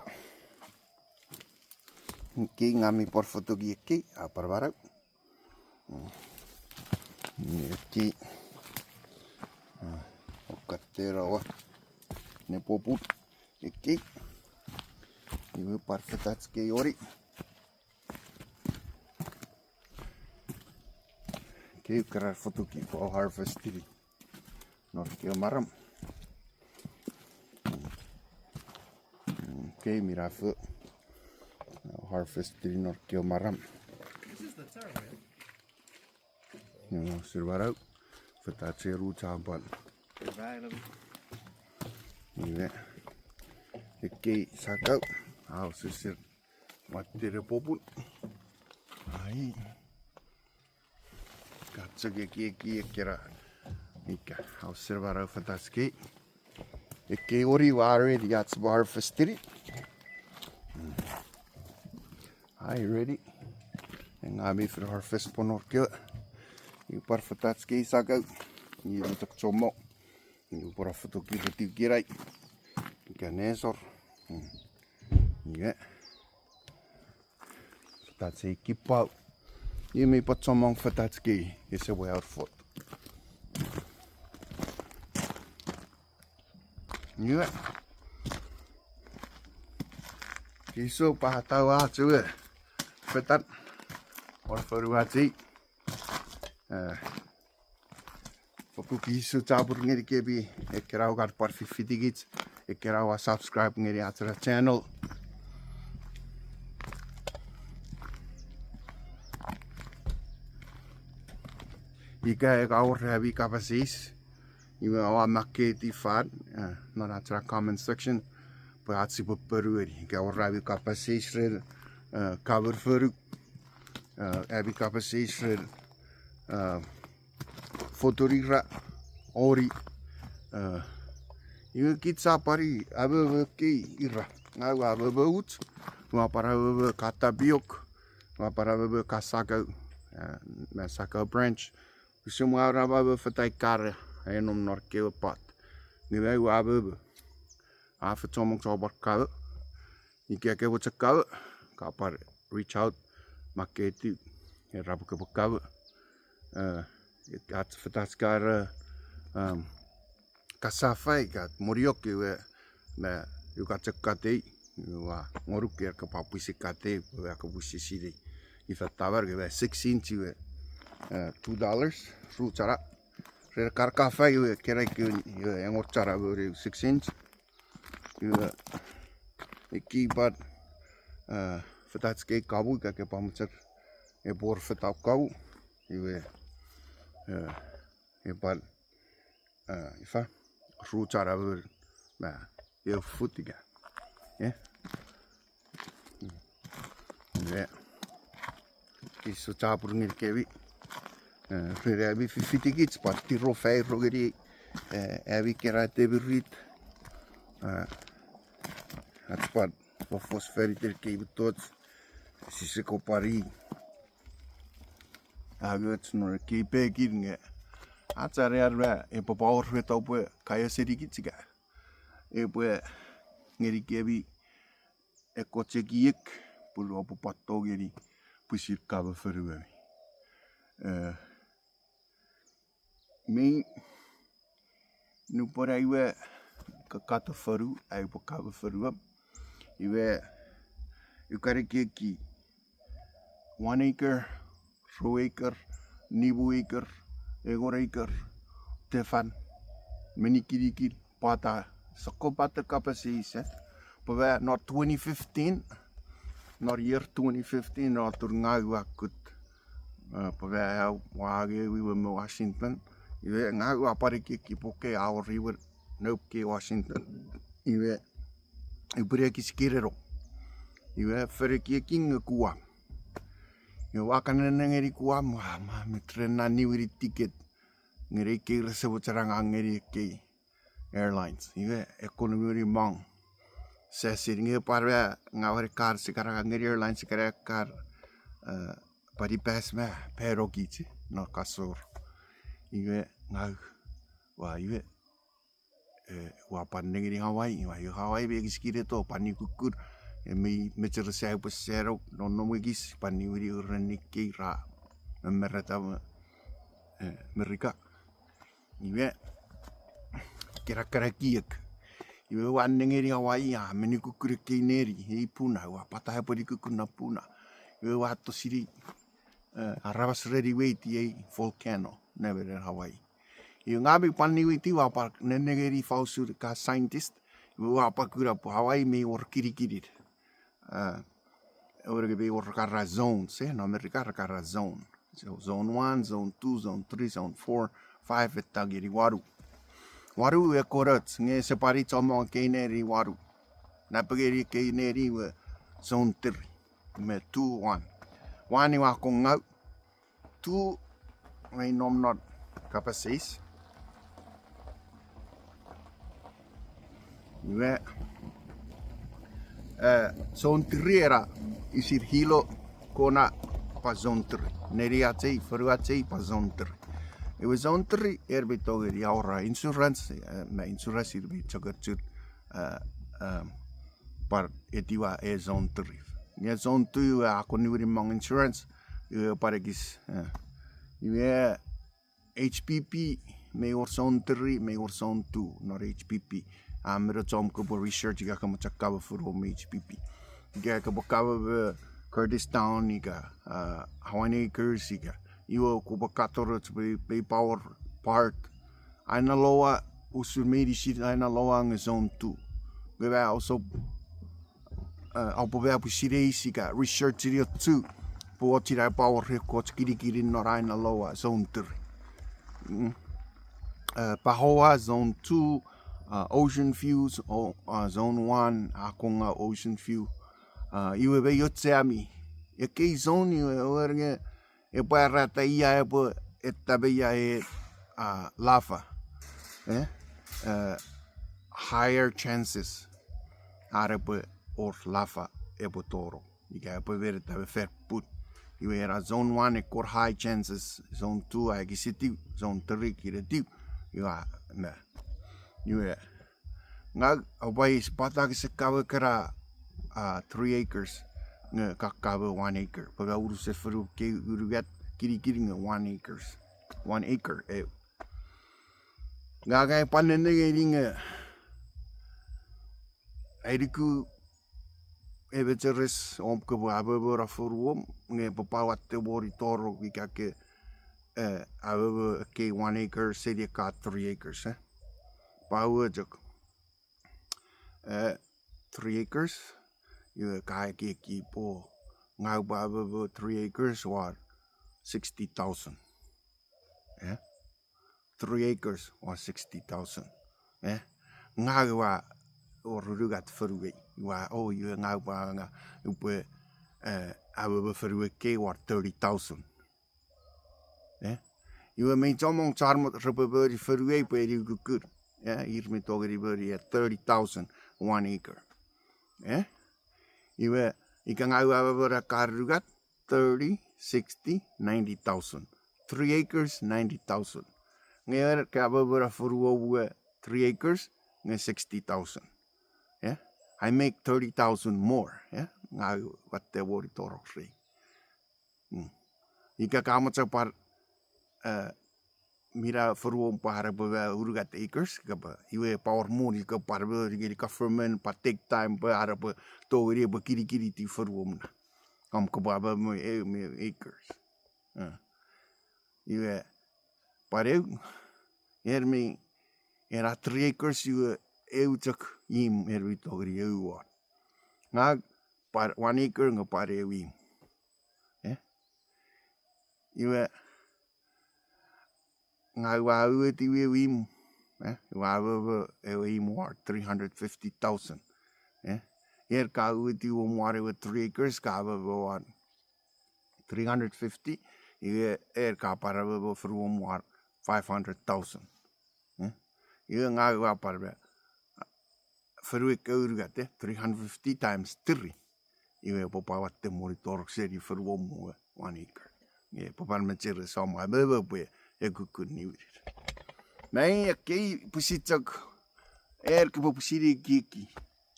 Kei nga mi pwan fotoki ekkei, a pwan manau. Mm. Ekkei. Ah, okatera wa. Ne popun. Ekkei. Iwe pwan fetach kei oni. Kei keran fotuki pwe harvest-ini non kewe maram. Kei minafo. Harvest-ini non kewe maram. Io, sir barau. Fetach ei ru champan. Iwe. Ekkei sakau. Au sisir. Watte ne popun. Ai. Kachok ekieki ekkena. Ika, au sir barau fetach kei. Ekkei oni ua ready ach harvest-ini. Ai ready. Ngang mi fen harvest pwe non kewe. Iwe pwan fetach kei sakau. Iwe mi tok chommong. Iwe pwan fotuki retiw kinai. Ika nesor. Iwe. Fetach ei kipau. Iwe mi pwan chommong fetach kei. Ese pwe aur fot. Iwe. Kiso pwe ataua ach ewe fetan. Wor fonuach ei. Eh, fokkun kiso chapur ngeni kemi, ekkena oua kan pwan fifitikich, ekkena oua subscribe ngeni ach ena channel. Ika eka wor ami kapas eis, iwe oua makketi fan, eh, non ach ena comment section, pwe ach sipwe ponueni. Ika wor ami kapas eis ren, eh, kamen fonu, eh, ami kapas eis ren, eh, fotun ira, oni, eh, iwe kich sa pwan amomo ekkei ira. Ngang ua amomo och, ua pwan amomo ka tapiok, ua pwan amomo ka sakau, eh, me sakau branch. Use mwo amomo fetai kara, ai nom non kewe pot. Nge ua amomo. A fen chommong chon pwan kamo. Ika ke mochen kamo, ka pwan reach out, makketiw, era pwe kopwe kamo. Eh, ach fetach kara, um, cassava ika moniok iwe, me ua chok katei, ua ngonuk era kopwe pwisin katei, pwe kopwe pwisin sinei. Ifa taman iwe six inch iwe, eh, two dollars, ru chana. Ren kar cassava iwe, kena iwe, iwe engon chana moni six inch. Iwe, ekkei pwan, eh, fetach kei kamu, ika ke pwan mochen, epwe wor fetau kamu. Iwe, eh, e pwan, eh, ifa, ru chana moni, ma, eu fut ika. Eh? Iwe. Kiso chapur ngeni kemi. Eh, ren ami fifitikich, pwan tiro fairo ngeni, eh, ami kena temirit. Eh, ach pwan fofos fan iten ekkei mettoch. Sise kopwari. Angoch non ekkei pekin nge. Ach anean epwe pwan wor met oupwe kaeo senikich ika. Epwe ngeni kemi ekkoch ekiek, pun oupwe pwan tongeni pwisin kamo fonuemi. Eh, mi nupwen ai we ka-, kato fonu, ai upwe kamo fonuom. Iwe, ua kan ekieki one acre, ru acre, nimu acre, engon acre, tefan, me nikinikin, pwata, sokkopaten kapas eis, eh. Pwe non twenty fifteen, non year twenty fifteen, non tur ngang ua kut, eh, pwe ua angei ewe we me Washington. Iwe ngang ua pwan ekieki pwe okay, a wor iwe nope kei Washington. Iwe, upwe ekisikireno. Iwe, fen ekieki nge Guam. Iwe, ua kan nenengeni Guam, ua, ma, met ren na niwini ticket. Ngeni ekkei rese mochen angang ngeni ekkei airlines. Iwe, ekkoch niwini mang. Sesin nge pwan ua, ngang ua kan sikan angang ngeni airlines sikan kar, eh, pwan ipas ma, pano kich, no kasor. Iwe, ngang, ua, iwe, eh, ua pwan nengeni Hawaii, ua, iwe Hawaii me ekisikireno, pwan ni kukkun, eh, mi mecheres ai upwe seno, nonnom ekis, pwan niwini ren ekkei ra, me mereta me, eh, Merika. Iwe, kena kena ekiek. Iwe ua nengeni Hawaii a mi nikukkun ekkei neni, ei puna, ua pata epwe nikukkun na puna. Iwe ua to sinei, eh, aramas reni weiti ei volcano, nemener Hawaii. Iwe ngang mi pwan niwiti ua pwan nenengeni fausun ka scientist, iwe ua pwan kuna pwe Hawaii mi wor kinikinin. Eh, ewe nge mi wor kara zones, eh, no Merika kara zone. So, zone one, zone two, zone three, zone four, five, e tangeni wanu. Wanu e konoch, nge ese pwan chommong ekkei neni wanu. Napengeni ekkei neni we zone three, me two, one. One iwe a kon ngau, two, mei nom non kapas eis. Iwe, eh, zone three era isin Hilo, Kona, pwan zone three. Neni ach ei, fonu ach ei, pwan zone three. Iwe zone three, er mi tongeni awora insurance, eh, me insurance ir mi chokochun, eh, eh, pwan etiwa e zone three. Nge zone two iwe a kon niwinimong insurance, iwe pwan ekis, eh, iwe H P P, mei wor zone three, mei wor zone two, non H P P. A mino chom kopwe research ika kopwe chok cover forum H P P. Ika kopwe cover, eh, Kurdistan ika, eh, Hawaiian Acres ika. Iwe kopwe katoroch pwe, pwe power part. Ainaloa, usun meinisin Ainaloa nge zone two. Nge ua oso eh, aupwe pwe aupwe sinei ika research-ini ochu, pwe och ina power ekkoch kinikinin non Ainaloa zone three. Mm. Eh, Pahoa zone two, eh, Ocean View, o-, eh, zone one, a kon ngau Ocean View. Eh, iwe mei och ami. Ekkei zone iwe, ewer nge, epwe arata ia epwe etta me ia e, ah, lava. Eh? Eh, higher chances. Are epwe wor lava epwe toro. Ika epwe wereta me fer put. Iwe era zone one e wor high chances, zone two a ekisitiw, zone three kireitiw. Iwe, me. Iwe, ngang, oupwe eis pwata kese cover kena, ah, three acres, nge ka cover one acre. Pwe ka unusen fonu kei unungat kinikinin nge one acres. One acre, eh. Ngang ai pwan nenengeni nge, ai nuku ewe mecheres om kopwe amomo na foruom, nge pwe pwan watte moni toro ika ke, eh, amomo ekkei one acre seni ekka three acres, eh. Pwe uwe chok. Eh, three acres, iwe ka ekieki pwe ngang upwe amomo three acres won sixty thousand. Eh? Three acres won sixty thousand. Eh? Ngang ua wor unungat fonuei. Ua, oh, iwe ngang ua nga, upwe, eh, amomo fonuei kei won thirty thousand. Eh? Iwe mei chommong chon repwe moni fonuei pwe eni ukukun. Eh? Ir mi tongeni moni, eh, thirty thousand one acre. Eh? Iwe, ika ngang ua amomo na ka unungat, thirty, sixty, ninety thousand. Three acres, ninety thousand. Nge ika amomo na foruom we three acres, nge sixty thousand. Eh? I make thirty thousand more. Eh? Ngang ua watte moni toro rei. Mm. Ika ka mochen pwan, eh, mina foruom pwe are pwe unungat acres, ika pwe iwe pwan wor moni ika pwan moni ngeni government pwan take time pwe are pwe tongeni epwe kinikinitiw foruom na. Om kopwe amomo eu me acres. Eh. Iwe, pwan eu, er mi, ena three acres iwe eu chok imw er mi tongeni eu won. Ngang pwan one acre nge pwan eu imw. Eh? Iwe, ngang ua uwetiw ewe imw, eh, ua amomo ewe imw won three hundred fifty thousand. Eh, er ka uwetiw won ewe three acres ka amomo won three hundred fifty, iwe er ka pwan amomo foruom won five hundred thousand. Eh, iwe ngang ua pwan me, fonu ekkewe unungat, eh, three hundred fifty times three. Iwe pwe pwan watte moni toro seni foruom we one acre. Nge pwe pwan mecheres om amomo pwe ekukkun niwinir. Ngang ekkei pwisin chok, er kopwe pwisin ekieki.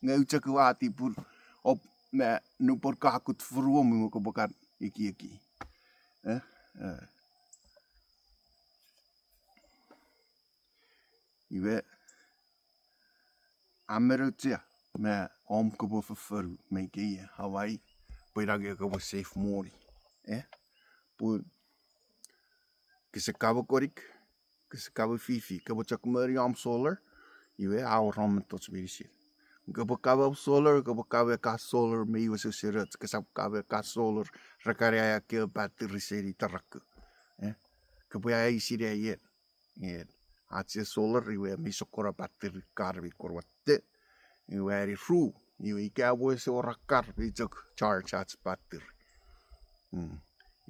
Nge u chok ua tipun, op me nupwen ka kut foruom we kopwe kan ekieki. Eh, eh. Iwe, a men auchea me om kopwe fofonu me ikeie Hawaii, pwe ina nge kopwe save moni. Eh? Pun kese kawe konik, kese kawe fifi, kopwe chok moni om solar, iwe a wor om mettoch meinisin. Kopwe kawe om solar, kopwe kawe ka solar me iwe sosenoch, kesap kawe ka solar, re kan aea kewe battery seni taraku. Eh? Kopwe aea isine ien. Nge ach solar iwe mi sokkona battery kan mi kon watte. Iwe ani ru, iwe ika pwe ese wor kan mi chok charge ach battery. Mm.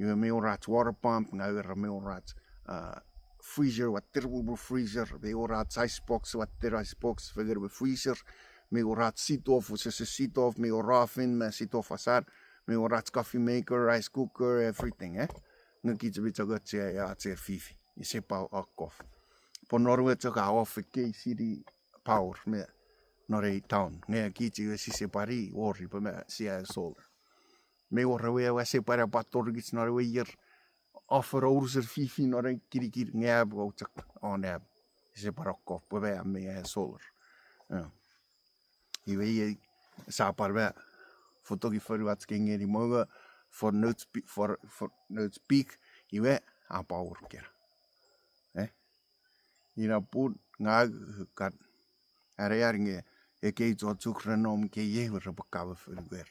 Iwe mi wor ach water pump, nge iwe ra mi wor ach, uh, freezer, watte pupunu freezer, mi wor ach ice box, watte ice box, fengen me freezer, mi wor ach sitof, sese sitof, mi wor oven me sitof asan, mi wor ach coffee maker, rice cooker, everything, eh? Nge kich mi chok auchea, auchea fifi. Ese pwan akkof. Pwe non we chok a off ekkei seni power me non ei town. Nge kich iwe sise pwan wori pwe me sia solar. Mi wor ewe ewe ese pwan pwan tori kich non ewe ier. Offer unusen fifi non ei kinikir nge am o chok on am. Ese pwan akkof pwe me am mi aea solar. Eh. Iwe iei sa pwan me fotoki fonuach ke ngeni mongo for notes pi-, for, for notes peak, iwe a pwan wor kena. Eh? Ina pun ngang kan anean nge ekkei chochuk re nom kei iei repwe kawe fonuer.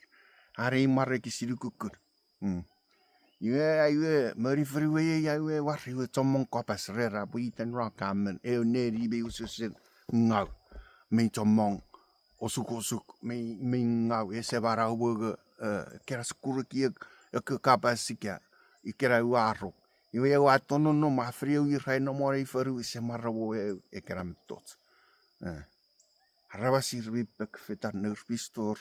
Are imw are kisinukukkun. Mm. Iwe, iwe, moni fonu we iei, iwe, war, iwe, chommong kapas re ra pwe iten ra kamen, eu neni mi ususen ngau, mi chommong, osukosuk, mi, mi ngau, ese manau mongo, eh, kena sukureki ek, ek kapas ika, ikena uaruk. Iwe, eu a tonong non ma fori eu irai nomon ei fonu ese manau mongo eu, ekena mettoch. Eh. Aramas ir mi pek fetan nour pistor,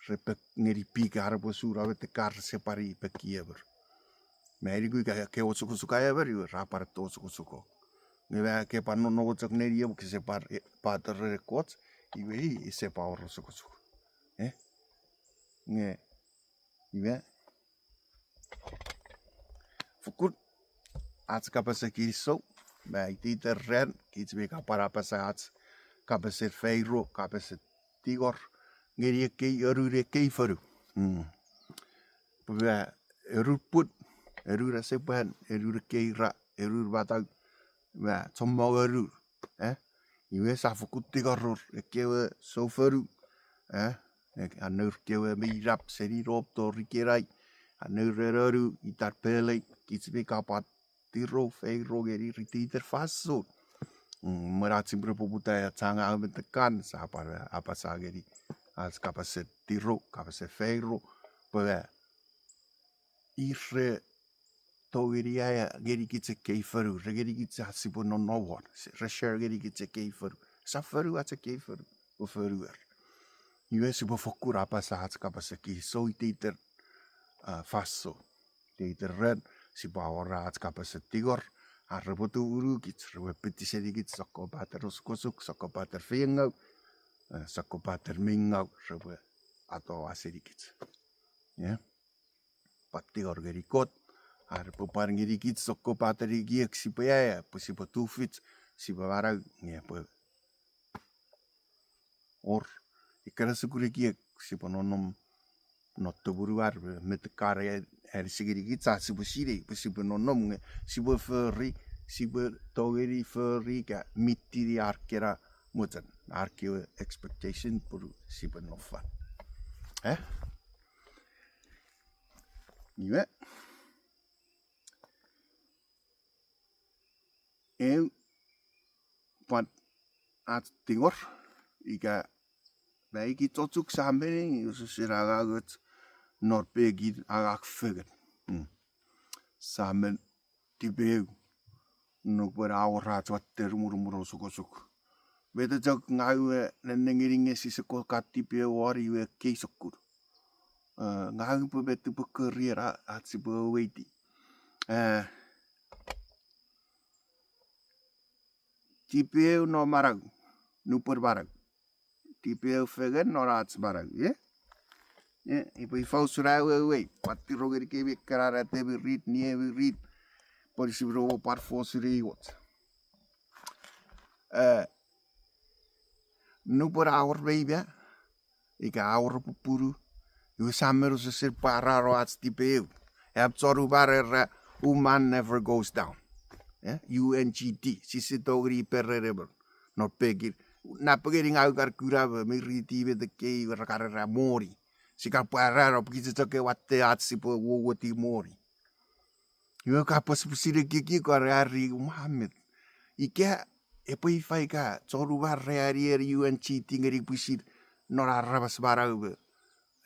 re pek ngeni pik ar pwe suna met kar se pwan i pek iemer. Me ainiku ika ke osukosuk a emer, iwe ra pwan to osukosuk. Nge ma ke pwan nonnom chok neni iem kese pwan, eh, pwan to ren ekkoch, iwe i, ese pwan wor osukosuk. Eh? Nge, iwe. Fokkun ach kapasen kinisou, me iteiten ran, kich mi kan pwan apasa ach kapasen fairo, kapasen tingor, ngeni ekkei, erun ekkei fonu. Mm. Pwe me erun pun, erun asepwan, erun ekkei ra, erun matau, me chommong erun, eh? Iwe sa fokkun tingorur, ekkewe soufonu, eh? Ek-, a nour kewe mi nap seni nom tori ikenai, a nour enonu, itan pelei, kich mi kan pwan tiro, feiro ngeni iteiten fansoun. Mm, mwen ach sipwene poputa ach angang me tekan, sa pwan apasa ngeni, ach kapasen tiro, kapasen feiro, pwe me ir re tongeni aea ngenikich ekkei fonu, re ngenikich ach sipwe nonnom won, se-, re share ngenikich ekkei fonu. Sa fonu ach ekkei fonu, pwe fonuer. Iwe sipwe fokkun apasa ach kapasen kinisou iteiten, ah, fansoun. Iteiten ran, sipwe awora ach kapasen tingor, ar repwe tumunukich, repwe piti senikich sokkopaten osukosuk, sokkopaten feiengau, eh, sokkopaten mi ngau, repwe atoa senikich. Ie? Pwan tingor ngeni Kot, ar repwe pwan ngenikich sokkopaten ekiek sipwe aea, pwe sipwe tufich, sipwe manau, nge pwe wor ekkena sokkun ekiek sipwe nonnom non tumunuan, met kan a-, anisi ngenikich ach sipwe sinei pwe sipwe nonnom nge sipwe fori, sipwe tongeni fori ika mitini ar kena mochen, ar kewe expectation pun sipwe nom fan. Eh? Iwe. Eu, pwan ach tingor, ika, me ikich ochuk sa menei, ususen angangoch, non pekin angang fengen. Mm. Sa men tipeu, nupwen a wor ach watte murumun osukosuk. Met chok ngau, eh, nennengeni nge sise kon kan tipeu won iwe ekkei sokkun. Eh, ngau pwe met upwe korier a, ach sipwe weweiti. Eh, tipeu non manau, nupwen manau. Tipeu fengen non ach manau, ie? Ie, ipwe ifa usun ai wewei, pwan tiro ngenikemi ekkena ra temirit, niemirit, pwan sipwe no pwan fosun ei och. Eh, Nupwen a wor mei ma, ika a wor pupunu, iwe sa men wesesen pwarano ach tipeu. Am chon uman era, uman never goes down. Eh? U N G D, sise tongeni peren emon. Non pekin, napengeni ngang ua kan kuna me, me riti met ekkei, iwe ra kan era moni. Sia kan pwarano, pwe kich chok ewe watte ach sipwe wowoti moni. Iwe ka pwesipwesine kiki ka reari Muhammad. Ika, epwe ifa ika, chon uman re ani eni U N G D ngeni pwisin non aramas manau me,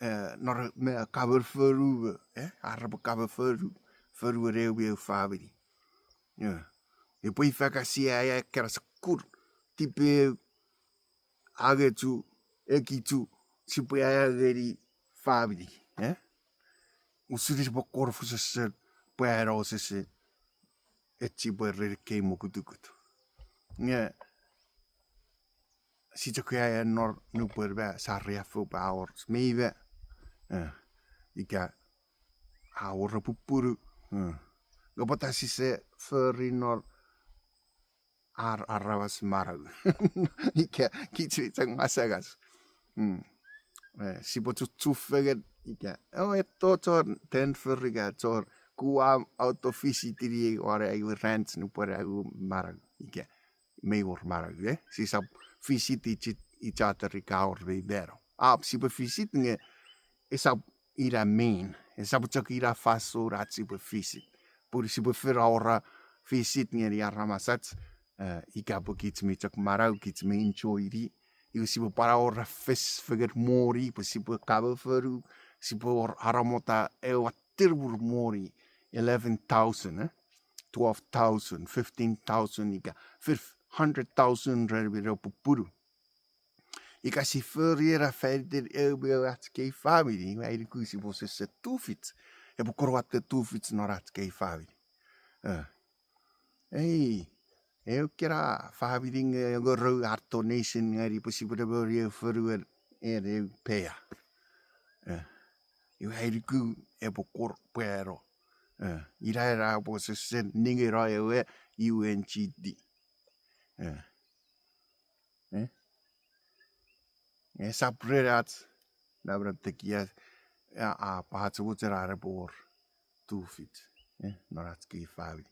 eh, non me kamen fonu me, eh, ar repwe kamen fonu, fonuen eu me eu famini. Eh, epwe ifa ika sia aea ekkena sokkun tipeu, angechu, ekichu, sipwe aea ngeni famini, eh? Usun sipwe kor fosesen, pwe aea wesesen, echipwe ren ekkei mokutukut. Nge, sia chok aea non nupwen ma sa riaffou pwe a wor mei ma, eh, ika a wor pupunu, eh. Nge pwata sise fori non ar aramas manau. Ika kich mi chok masangas. Mm. Eh, sipwe chuchufengen ika, oh, etto chon Denver ika chon Guam a to visit-ini ei won ai we ranch nupwen ai we manau. Ika mei wor manau, eh? Sisap visit each, each other ika wor mei mano. Ap sipwe visit nge esap ina main. Esap chok ina fansoun ach sipwe visit. Pun sipwe fen awora visit ngeni aramasach, eh, ika pwe kich mi chok manau, kich mi enjoy-ini. Iwe sipwe pwan awora fes fengen moni, pwe sipwe kamen fonu, sipwe wor aramota ewe watten moni, eleven thousand, eh? Twelve thousand, fifteen thousand, ika fif-, hundred thousand ren mi pupunu. Ika si fori ena faniten eu me eu ach kei famini, iwe ai nuku sipwe wesesen tufich. Epwe kon watte tufich non ach kei famini. Eh. Ei, eu kena famini nge ngorou ar donation ngeni pwe sipwe ne moni eu fonuen en eu pea. Eh. Iwe ai nuku epwe kon pwano. Eh. Ina ena epwe wesesen ningeno ewe U N G D. Eh. Eh? Esap ren ach, namanam tekia, a, a, pachemwacho ren ar epwe wor tufich, eh, non ach kei famini.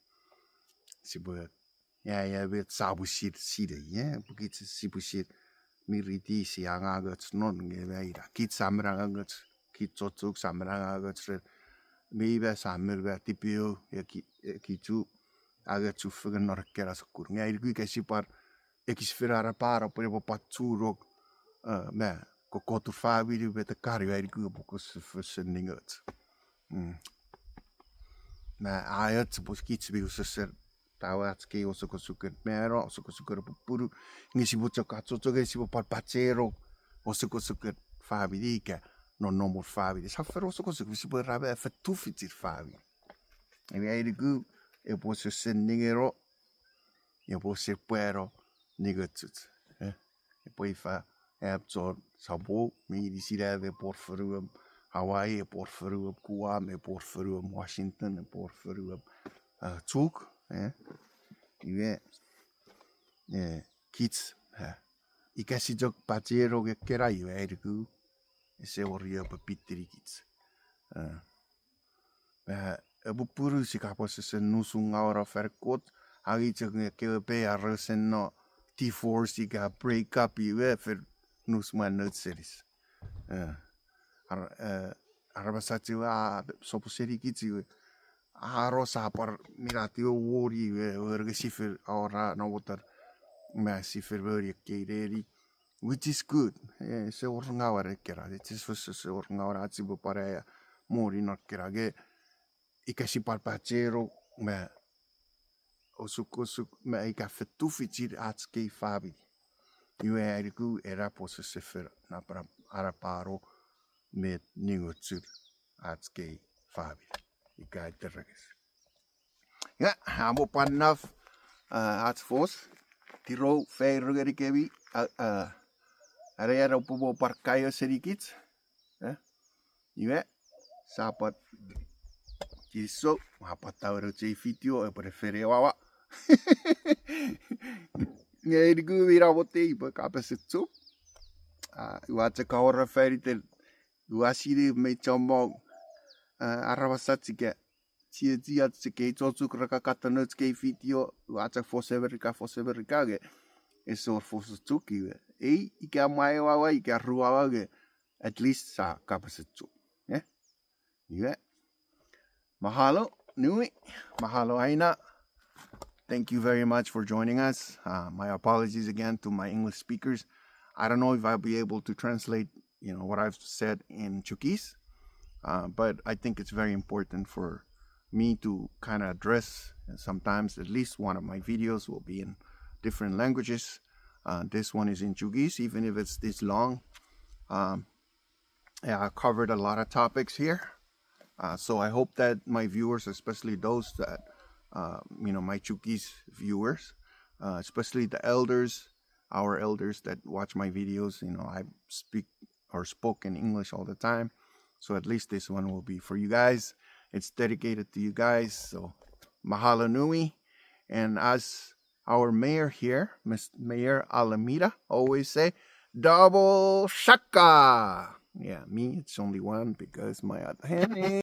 Sipwe, ia, ia, met sa pwisin sinei, eh, pwe kich sipwe sin, mi riti sia angangoch non, nge ma ina, kich sa men angangoch, kich chochok sa men angangoch ren, mei ma sa men ma tipeu, e ki-, e kichu, angoch chufengen non ekkena sokkun. Nge ai nuku ika sipwe pwan ekis fen arapano pwe epwe pwan chunok, eh, me kokkotun famini me tekkani ai nuku epwe kose fesen ningoch. Mm. Me aeoch pwe kich mi wesesen tawe ach kei osukosuken mano, osukosuken pupunu, nge sipwe chok achocho nge sipwe pwan pacheno osukosuken famini ika non normal famini. Sa fen osukosuk, sipwe era me fen tufichin famini. Emi ai nuku epwe wesesen ningeno, epwe wesesen pwano ningochuch. Eh, epwe ifa, am chon sapou, meinisin am epwe wor fonuem Hawaii, epwe wor fonuem Guam, epwe wor fonuem Washington, epwe wor fonuem, ah, Chuuk, eh. Iwe, eh, kich, eh, ika si chok pacheno ekkena iwe ai nuku, ese wor io epwe pitinikich. Eh. Eh, epwe pupunu sia pwan wesesen nusun ngaw non fan ekkoch, angei chok nge ekkewe pei ar wesen no divorce ika break up iwe fen nus mwan nouch senis. Eh, ar-, eh, aramas ach iwe a sopw senikich iwe, a ros a pwan minatiw woni iwe, ewer nge si fen awora namwotan, me si fen moni ekkei neni, which is good. Eh, ese wor ngaw ekkena, ese, ese, ese wor ngaw ach sipwe pwan aea moni non ekkena, nge ika si pwan pacheno me osukosuk me ika fen tufichin ach kei famini, iwe ai nuku ena pwe wesesen fen napanap arapano met ningochun ach kei famini ika iterekes. Ia, amo pwan naf, ah, ach fos, tirou feiro ngenikemi, ah, ah, are ena pwe mo pwan kaeo senikich, eh? Iwe, sa pwan kinisou, ua pwan taweno chei video, epwe ne fen ewawa. Nge ai nuku mi namwot ei pwe kapasen Chuuk. Ua chok awora faniten, ua sinei me chommong aramas ach ika chiechiach ika kei chochuk ra kakata nouch kei video, ua chok fos America, fos America nge ese wor fos chok iwe. Ei ika mwa ew awa ika ru awa nge at least sa kapas chok. Iwe, mahalo Nui, mahalo Aina. Thank you very much for joining us. Uh, my apologies again to my English speakers. I don't know if I'll be able to translate, you know, what I've said in Chuukese, uh, but I think it's very important for me to kind of address, and sometimes at least one of my videos will be in different languages. Uh, this one is in Chuukese, even if it's this long. Um, yeah, I covered a lot of topics here. Uh, so I hope that my viewers, especially those that, uh, you know, my Chuukese viewers, uh, especially the elders, our elders that watch my videos, you know, I speak or spoke in English all the time. So at least this one will be for you guys. It's dedicated to you guys. So mahalo Nui. And as our mayor here, Miss Mayor Alameda, always say, "Double shaka." Yeah, me, it's only one because my other hand